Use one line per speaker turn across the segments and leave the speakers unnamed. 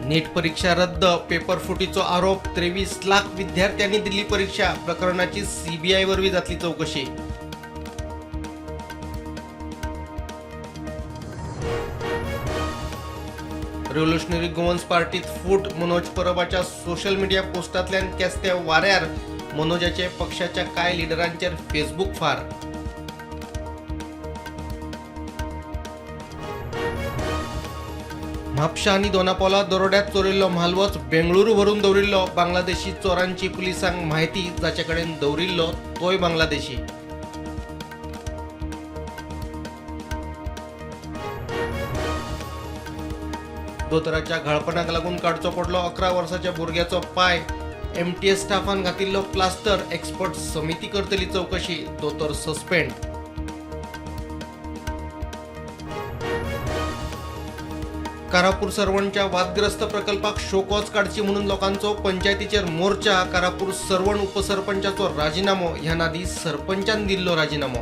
नीट परीक्षा रद्द, पेपर फुटीचो आरोप. 23 लाख विद्यार्थ्यांनी दिल्ली परीक्षा, प्रकरणाची सीबीआय वरवीं जातली चवकशी. रेव्होल्युशनरी गोवन्स पार्टीत फूट, मनोज परबाच्या सोशल मिडिया पोस्टांतल्यान केस्ते वाऱ्यार, मनोजाचे पक्षाच्या कांय लिडरांचेर फेसबूक फार. म्हापशा आनी दोनापावला दरोड्यात चोरिल्लो म्हालवज बेंगळुरू व्हरून दवरिल्लो. बांगलादेशी चोरांची पुलिसांक म्हायती, जाचे कडेन दवरिल्लो तोय बांगलादेशी. दोतोराच्या घाळपणाक लागून काडचो पडलो 11 वर्साच्या भुरग्याचो पांय. एमटीएस स्टाफान घातिल्लो प्लास्टर, एक्सपर्ट समिती करतली चवकशी, दोतोर सस्पेंड. कारापूर सर्वणच्या वादग्रस्त प्रकल्पाक शोकॉज काडची म्हणून लोकांचो पंचायतीचेर मोर्चा. कारापूर सर्वण उपसरपंचाचो राजिनामो, ह्या नादी सरपंचान दिल्लो राजिनामो.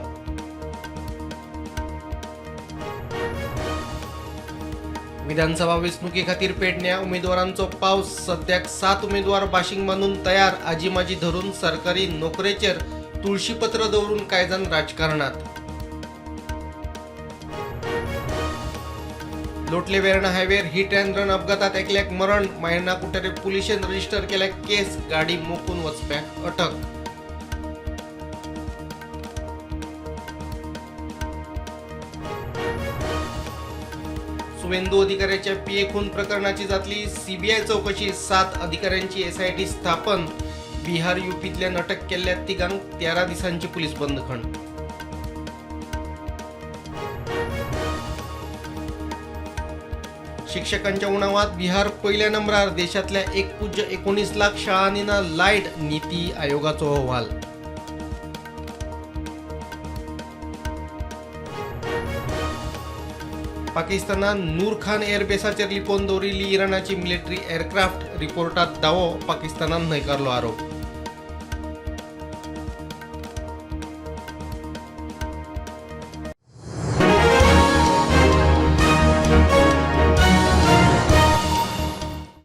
विधानसभा वेंचणुके खातीर पेडण्या उमेदवारांचो पावस. सद्याक 7 उमेदवार बाशिंग बांदून तयार. आजी माजी धरून सरकारी नोकरेचेर तुळशीपत्र दवरून कांय जाण राजकारणात. लोटले वेर्णा हायवेर हिट अँड रन अपघातात एकल्याक मरण. मायणा कुट्टारे पुलिशेन रजिस्टर केल्या केस, गाडी मोखून वचप्याक अटक. सुवेंदू अधिकाऱ्याच्या पीए खून प्रकरणाची जातली सीबीआय चवकशी. 7 अधिकाऱ्यांची एसआयटी स्थापन. बिहार युपींतल्यान अटक केल्ल्या तिगांक 13 दिसांची पुलीस बंदखण. शिक्षकांच्या उणावात बिहार पहिल्या नंबरार. देशातल्या 1.19 लाख शाळांनी ना लायट, नीती आयोगाचो अहवाल. पाकिस्तानान नूर खान एअरबेसाचेर लिपोवन दवरिल्ली इराणाची मिलिटरी एअरक्राफ्ट, रिपोर्टात दावो, पाकिस्तानान न्हयकारलो आरोप.